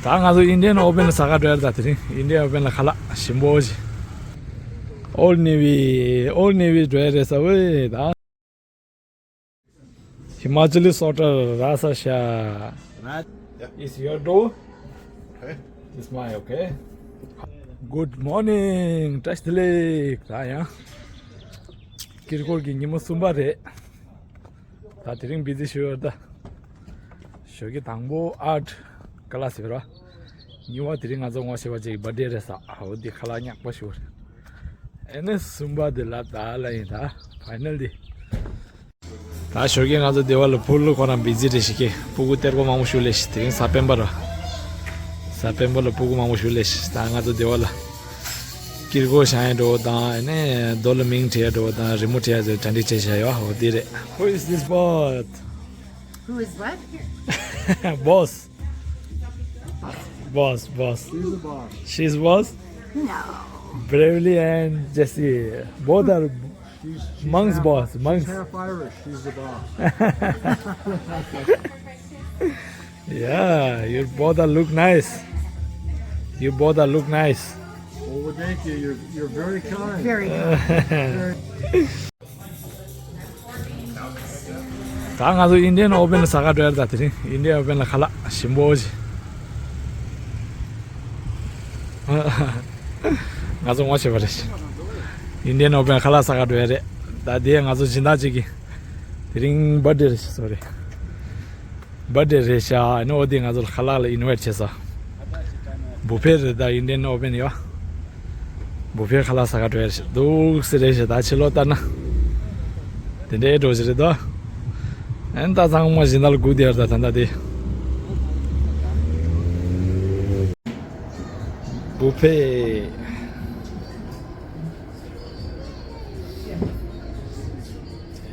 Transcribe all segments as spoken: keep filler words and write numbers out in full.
ད་ང་ཚོ་Indian Open ལ་ཟ་ག་འགྲོ་ཡ་རེད། ད་དེ་རིང་Indian Open ལ་ཁ་ལག་ཞིམ་པོ་ཞིག Old Navy, Old Navy འགྲོ་ཡ་རེད་ཟེར་བས་ད། Himachali sorter rasa sha. Right. Yeah. Is your door? Okay. It's my okay. Good morning. བཀྲ་ཤིས་བདེ་ལེགས། ད་ཡང་དཀྱིལ་འཁོར་གྱི་ཉིན་མོ་གསུམ་པ་རེད། ད་དེ་རིང་བི་ཛི་ཞུ་ཡོད་ད། ཞོགས་ཀྱི་དང་པོ་ཨར་ཊི་ཀ་ལ་ཟེར་བ། གཉིས་པ་དེ་རིང་ང་ཚོ་ངོ་ཤེས་པ་ཅིག་གི་བར་ཐ་ཌེ་རེད་ས། ཨའོ་འདི་ཁ་ལག་ཉག་པ་ཞུ་བ་རེད། ཨེ་ནས་གསུམ་པ་དེ་ལ་ད་ལ་ཡིན་ད། ཕའི་ནལ་དེ། ད་ཞོགས་ཀས་ང་ཚོ་སྡེ་བ་ལ་ཕུ་ལུ་ཁོ་རང་བི་ཛི་རེད་ཤི་ཀེ། སྤུ་གུ་གཏེར་སྒོ་མང་པོ་ཞུ་ལེ་ཤི། དེ་རིང་གཟའ་སྤེན་པ་ར། གཟའ་སྤེན་པ་ལ་སྤུ་གུ་མང་པོ་ཞུ་ལེ་ཤི། ད་ང་ཚོ་སྡེ་བ་ལ་དཀྱིལ་འཁོར་བཞེངས་ཡ་འགྲོ་བ་དང་ཨ་ནི་རྡོ་ལ་མིང་བྲིས་ཡ་འགྲོ་བ་དང་རི་མོ་བྲིས་ཡ་ཚོ་གྲ་སྒྲིག་བྱས་བཞག་ཡོད། འོ་དེ་རེད། Who is this boss? Who is what? Boss. Boss, boss. She's the boss. She's boss? No. Bravely and Jesse. Both are She's, she's monks half, boss, she's monks. Half Irish. She's the boss. Yeah, you both are look nice. You both are look nice. Oh, well, thank you. You're, you're very kind. Very kind. Very ད་ང་ཚོ་Indian Open ལ་ཟ་ག་འགྲོ་ཡ་རེད། ད་དེ་རིང་Indian Open ལ་ཁ་ལག་ཞིམ་པོ་ཞིག་ང་ཚོ་ངོ་ཤེས་པ་རེད། Indian Open ཁ་ལག་ཟ་ག་འགྲོ་ཡ་རེད། ད་དེ་ང་ཚོ་སྦྱིན་བདག་ཅིག་གི་དེ་རིང་བར་ཐ་ཌེ་རེད། སོ་རི། བར་ཐ་ཌེ་རེད་ཤག་ཨ་ནི་འོ་དེ་ང་ཚོ་ལ་ཁ་ལག་ལ་ཨིན་ཝའི་ཊི་བྱས་ས། བུ་ཕེ་རེད། ད་Indian Open ཡོད། བུ་ཕེ་ཁ་ལག་ཟ་ག་འགྲོ་ཡ་རེད་ཤག་འདུག་སེ་རེད་ཤག་ད་ཕྱི་ལོགས་ལྟ་ན་དེ་འདྲའི་འགྲོ་ཞིག་རེད་དོ། ཨན་ད་ཚང་མ་སྦྱིན་བདག་ལ་སྒུག་བསྡད་ཡོད་རེད། ད་ད་ལྟ་དེ། བུ་ཕེ།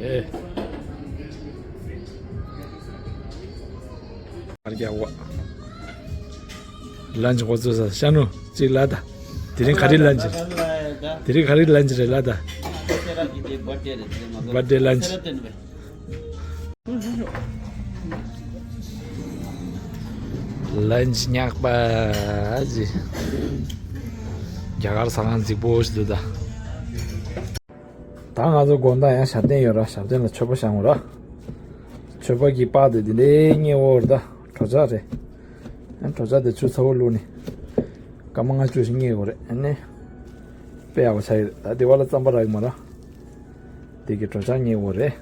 ཨེ། ཨར་རྒྱག་བ། ལན་ཅི་འགོ་བཙུགས་ས་ཤ་ནུ་ཅིག་ལ་ད། དེ་རིང་ག་རེ་ལན་ཅི། དེ་རིང་ག་རེ་ལན་ཅི་རེད་ལ་ད། བར་ཐ་ཌེ་ལན་ཅི། ལན་ཅི་ཉག་པ་ཅི། རྒྱ་གར་ཟ་ཁང་རྫིག་པོ་ཞིག་འདུག་ད། ད་ང་ཚོ་དགོང་དག་ཡང་ཞབས་བརྟན་ཡོད་ར། ཞབས་བརྟན་ལ་མཆོད་པ་བཤམས་ར། མཆོད་པ་གི་པར་དེ་དེ་འདྲའི་མཉེས་པོ་རེད་ད། གྲོ་ཆ་རེད། ཨ་གྲོ་ཆ་དེ་ཆུ་ཚ་པོ་བླུགས་ནས་སྐར་མ་ལྔ་བཅུ་ཞིག་མཉེ་དགོས་རེད། ཨ་ནི་དཔེ་ཡག་པོ་ཆགས་ཡོད་རེད། ད་དེ་བ་ལ་རྩམ་པ་རག་གི་མ་ར། དེ་གི་གྲོ་ཆ་མཉེ་དགོས་རེད།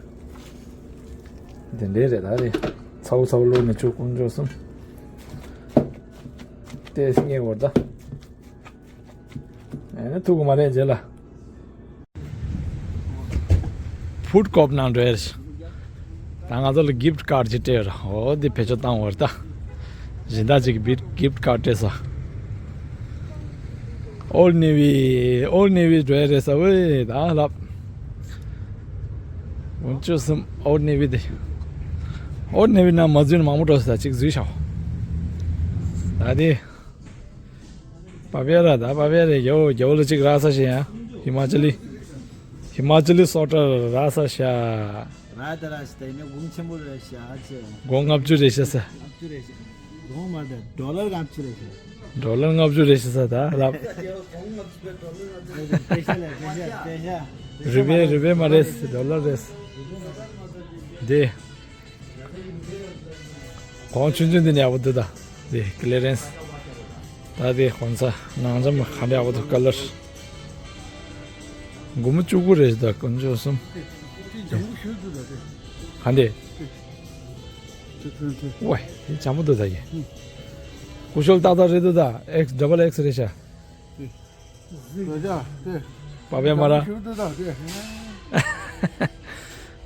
དེ་འདྲའི་རེད་ད་རེད། ཚ་པོ་ཚ་པོ་བླུགས་ནས་ཆུ་དཀོན་མཆོག་གསུམ། དེ་མཉེ་དགོས་རེད་ད། ཨེ་ནི་ཐུག་གི་མ་རེད་རྗེས་ལ། ཕུཌ་ཀོརཊ་ནང་འགྲོ་ཡ་རེད། ད་ང་ཚོ་ལ་གིཕྚ་ཀཱརཌ་ཅིག་སྤྲད་ཡོད་ར། འོ་འདི་བེད་སྤྱོད་བཏང་བ་རེད་ད། སྦྱིན་བདག་ཅིག་གིས་གིཕྚ་ཀཱརཌ་སྤྲད་ས། ཨོལ་ནེ་ཝི། ཨོལ་ནེ་ཝི་འགྲོ་ཡ་རེད་ས་ཝེ་ད་ལབ། འོན་ཅོ་སུམ་ཨོལ་ནེ་ཝི་དེ། ཨོལ་ནེ་ཝི་ནང་མ་འཛུལ་ན་མང་པོ་འགྲོ་ས་ད་ཅིག་འཛུལ་ཤག་ད་དེ། པ་པེ་ར་ད་པ་པེ་རེ་རྒྱ་བོ་རྒྱ་བོ་ལ་ཅིག་རག་ས་ཞེ་ཡ། ཧི་མ་ཅ་ལི། ཧི་མ་ཅ་ལི་སོ་ཊར་རག་ས་ཤ། ར་ད་ར་ཤི་ད་ཡིན་ན་གོང་ཆེན་པོ་རེད་ཤ་ཨ་ཅེ། གོང་ལྔ་བཅུ་རེད་ཤ་ས། ལྔ་བཅུ་རེད་ཤ། གོང་མ་ད་ཌོ་ལར་ལྔ་བཅུ་རེད་ཤ། ཌོ་ལར་ལྔ་བཅུ་རེད་ཤ་ས་ད་ལབ། པེ་ཤ་ལ་པེ་ཤ་པེ་ཤ། རུ་པེ་རུ་པེ་མ་རེད་ཌོ་ལར་རེད། དེ། གོང་ཆུང་ཆུང་འདི་ནས་ཡག་པོ་འདུག་ད། འདི་ཀི་ལི་རན་སི། ད་དེ་གོང་ས་ནང་འཇམ་ག་འདྲ་ཡག་པོ་འདུག་ཀ་ལར། སྒོར་མོ་བཅུ་དགུ་རེད་ད་དཀོན་མཆོག་གསུམ། དེ་ལྗང་གུ་ཞུ་འདུག་ད་དེ། ག་འདི། དེ་དེ་དེ། ཝེ་དེ་འཇམ་པོ་འདུག་ད་ཡེ། སྐུ་ཞོལ་ཏག་ཏག་རེད་འདུག་ད་ཨེག་སི་ཌབ་བལ་ཨེག་སི་རེད་ཤག་རོ་ཇ་དེ། པ་ཕེ་མ་ར། ཞུ་དུ་དང་དེ།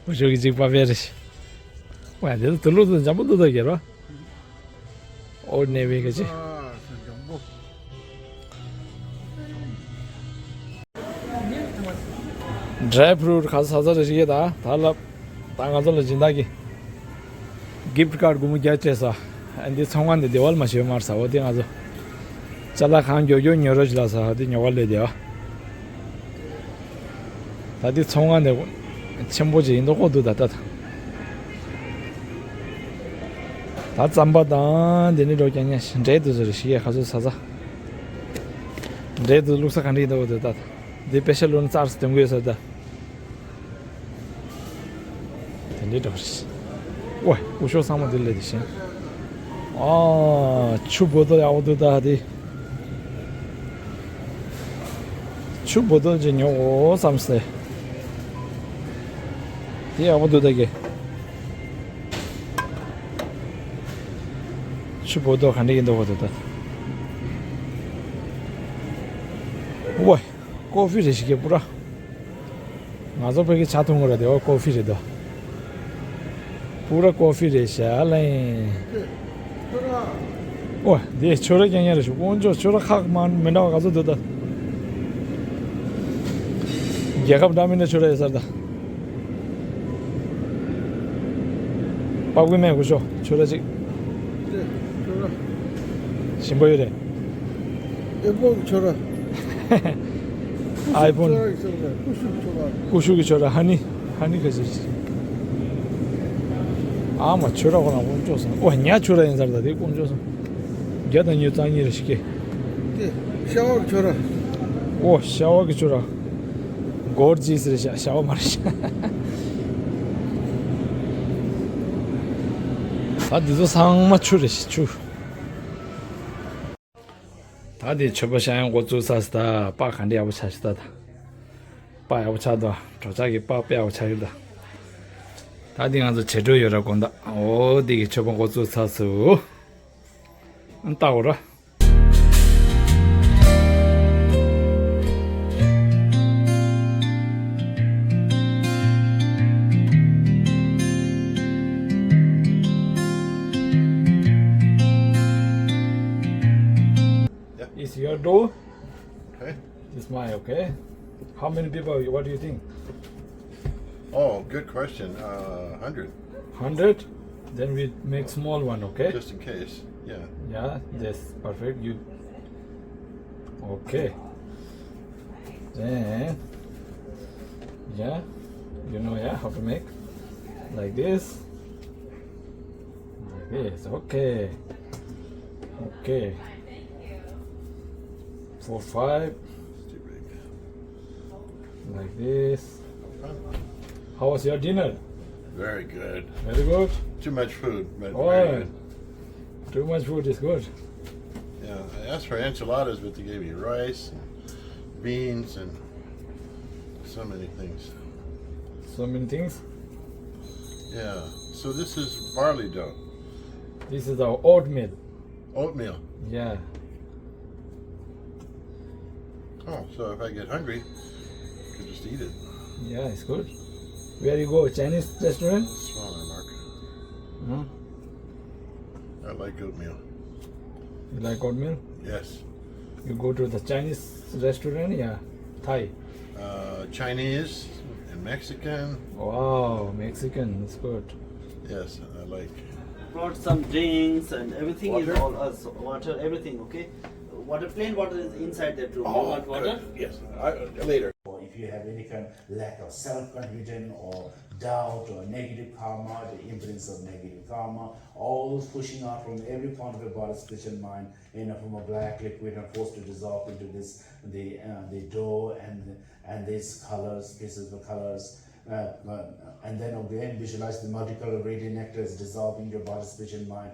འུ་ཞོ་གི་ཅིག་པ་ཕེ་རེ་ཤི། ཝ་དེ་ལ་དུ་ལུ་དུ་འཇམ་པོ་དུ་དུ་གེ་རོ། ཨོ་ནེ་བེ་གི་ཅི། ཌ་རའི་ཕུ་རུཊ་ག་ས་ས་རེ་ཤི་གེ་ད་ད་ལབ། ད་ང་ཚོ་ལ་སྦྱིན་བདག་གིས་གིཕྚ་ཀཱརཌ་སྒོར་མོ་བརྒྱ་སྤྲད་ས། ཨ་འདི་ཚོང་ཁང་འདི་སྡེ་བ་ལ་མ་ཞོན་མར་ས་འོ་དེ་ང་ཚོ་ཅ་ལག་གང་མགྱོགས་མགྱོགས་ཉོ་རོགས་ཞིག་ལ་ས་འོ་དེ་ཉོ་ག་ལས་དེ་བ། ད་འདི་ཚོང་ཁང་འདི་ཆེན་པོ་ཅིག་ཡིན་མདོག་ཁོག་འདུག་ད་ལྟ་ད། ད་རྩམ་པ་དང་དེ་ནི་འགྲོ་རྐྱང་རྐྱང་ཞིག་འབྲས་དུ་ཟེར་ཞིག་ཡ་ཁ་སོ་ས་ས། འབྲས་དུ་བླུགས་ས་ག་འདྲ་ཡིན་འདུག་འདུག་ད། འདི་པེ་ཤ་བླུགས་ན་རྩར་སྟོན་དགོས་ས་ད། དེ་འདྲའི་འདྲ་བ་རེད། ཝེ། སྐུ་ཞབས་ཚང་མ་འདིར་སླེབས་དེ་བཞིན། ཨ། ཆུ་བོ་ཏོ་ཡག་པོ་འདུག་ད་དེ། ཆུ་བོ་ཏོ་ཅིག་ཉོ་དགོས་བསམ་སྟེ། དེ་ཡག་པོ་འདུག་ད་གི། ཆུ་བོ་ཏོ་ག་འདྲ་ཡིན་འདུག་གོ་འདུག་ད། ཝེ། ཀོ་ཧྥི་རེད་ཤག་གི་པུ་ར། ང་ཚོ་བོད་ཀྱི་ཇ་འཐུང་གི་རེད་དེ། ཨོ། ཀོ་ཧྥི་རེད་དོ། པུ་ར་ཀོ་ཧྥི་རེད་ཤག་ལེ། ཨོ། འདི་ཁྱོད་ར་རྐྱང་རྐྱང་རེད་ཤག་དཀོན་མཆོག་ཁྱོད་ར་ཁག་མ་མི་འདྲ་བ་ག་ཚོད་འདུག་ད། རྒྱལ་ཁབ་འདྲ་མི་འདྲ་ཁྱོད་ར་ཡོད་ས་རེད་ད། པགས་པའི་སྨན་སྐུ་ཞབས་ཁྱོད་ར་ཅིག་ཞིམ་པོ་ཡོད་རེད། ཨེ་ཕོན་ཁྱོད་ར། ཨའི་ཕོན། ཁྱོད་ར་ཡོད་ས་རེད། ཀུ་ཤུ་ཁྱོད་ར། ཀུ་ཤུ་གི་ཁྱོད་ར། ཧ་ནི། ཧ་ནི་ག་ཟེར་ཅིག་ཨ་མ་ཁྱོད་ར་ཁོ་ན་དཀོན་མཆོག་སོང་། ཨོ། ཉ་ཁྱོད་ར་ཡིན་ས་རེད་ད། དེ་དཀོན་མཆོག་སོང་། བརྒྱ་དང་ཉི་ཤུ་རྩ་གཉིས་རེ་ཞིག་གི། དེ་ཤ་བ་གི་ཁྱོད་ར། ཨོ། ཤ་བ་གི་ཁྱོད་ར། གོར་ཇི་ཡེ་སི་རེད་ཤག་ཤ་བ་མ་རེད་ཤག་ད་འདི་ཚོ་ཚང་མ་ཆུ་རེད་ཤག་ཆུ། ད་འདི་མཆོད་པ་བཤམས་ཡག་འགོ་བཙུགས་ཚར་སོང་ད། པགས་ག་འདྲ་ཡག་པོ་ཆགས་ཤག་ད། ད་པགས་ཡག་པོ་ཆགས་འདུག་གྲོགས་ཅག་གི་པགས་དཔེ་ཡག་པོ་ཆགས་ཡོད་ད། ད་འདི་ང་ཚོ་བྱེད་འགྲོ་ཡོད་ར་དགོང་དག་ཨོ། འདི་གི་མཆོད་པ་འགོ་བཙུགས་ཚར་སོང་། ཨ། ལྟ་འོ་ར། Yeah. It's your door. Okay. It's mine, okay? How many people? What do you think? Oh, good question. Uh, hundred. Hundred? Then we make small one, okay? Just in case. Yeah. Yeah, yes, perfect. You. Okay. Then, yeah, you know, yeah, how to make like this. Like this, okay. Okay. Four, five. Like this. How was your dinner? Very good. Very good? Too much food, but very good. Too much food is good. Yeah, I asked for enchiladas, but they gave me rice, and beans, and so many things. So many things? Yeah. So this is barley dough. This is our oatmeal. Oatmeal. Yeah. Oh, so if I get hungry, I can just eat it. Yeah, it's good. Where you go? Chinese restaurant? Smaller, Mark. Hmm? I like oatmeal. You like oatmeal? Yes. You go to the Chinese restaurant, yeah? Thai? Uh, Chinese and Mexican. Wow, Mexican is good. Yes, I like. Brought some drinks and everything is all us. Water, everything, okay? Water, plain water is inside that room. You want water? Yes. I, later. If you have any kind of lack of self-confidence or doubt or negative karma, the imprints of negative karma, all pushing out from every point of your body, speech and mind, in a form of black liquid and forced to dissolve into this, the, uh, the dough and, and these colors, pieces of colors. Uh, uh, and then again, visualize the multicolor radiant nectar is dissolving your body, speech, and mind.